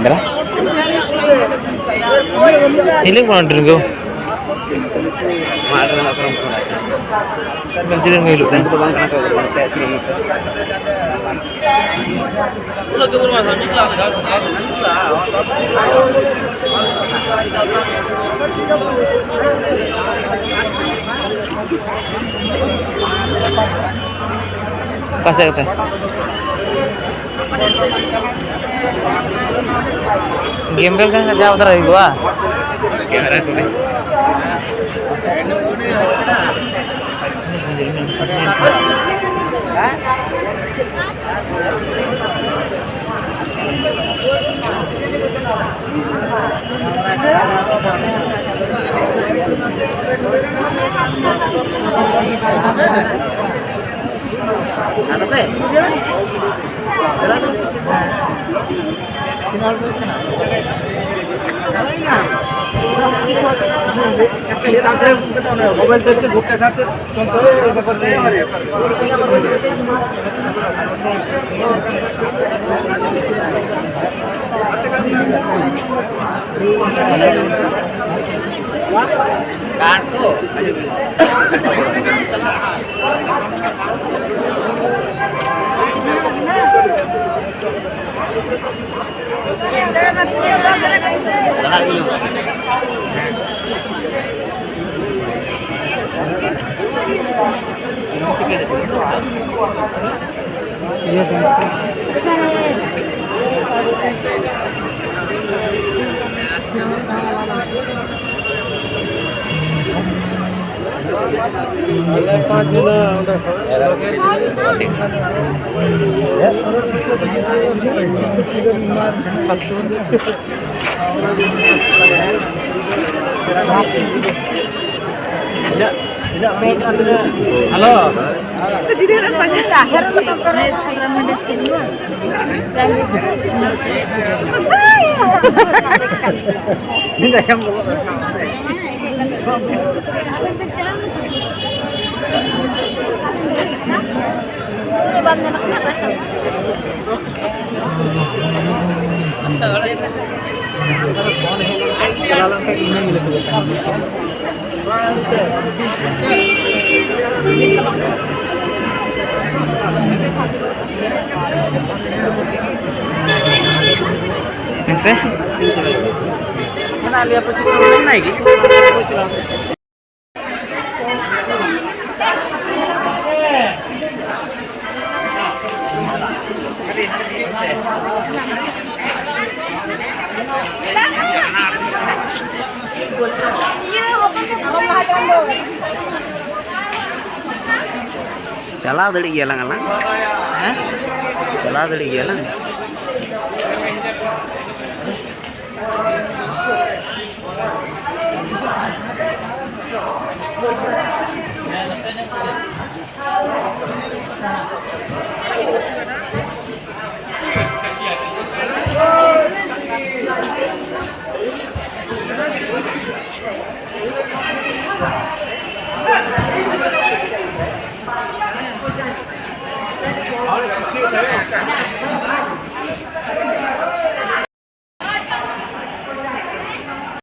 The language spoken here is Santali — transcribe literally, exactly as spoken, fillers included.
Berah? Ini mau dulu. Ganti dan ngilu kan. Kasih kata. Game kan nggak jauh terus gua. ᱟᱞᱮ ᱯᱟᱸᱪ ᱡᱚᱱᱟ ᱚᱸᱰᱮ ᱠᱷᱚᱱ᱾ ᱦᱮᱞᱳ᱾ ᱯᱩᱨᱟᱹ ᱵᱟᱢ ᱧᱟᱢ ᱠᱟᱱᱟ, ᱚᱠᱟ ᱥᱮᱫ? ᱦᱮᱸ ᱥᱮ? ᱢᱮᱱᱟᱜ ᱞᱮᱭᱟ ᱯᱚᱸᱪᱤᱥ ᱦᱚᱲ, ᱢᱮᱱᱟᱭ ᱜᱮ᱾ ᱪᱟᱞᱟᱣ ᱫᱟᱲᱮᱜ ᱜᱮᱭᱟ ᱞᱟᱝ ᱟᱞᱟᱝ᱾ ᱦᱮᱸ? ᱪᱟᱞᱟᱣ ᱫᱟᱲᱮᱜ ᱜᱮᱭᱟ ᱞᱟᱝ᱾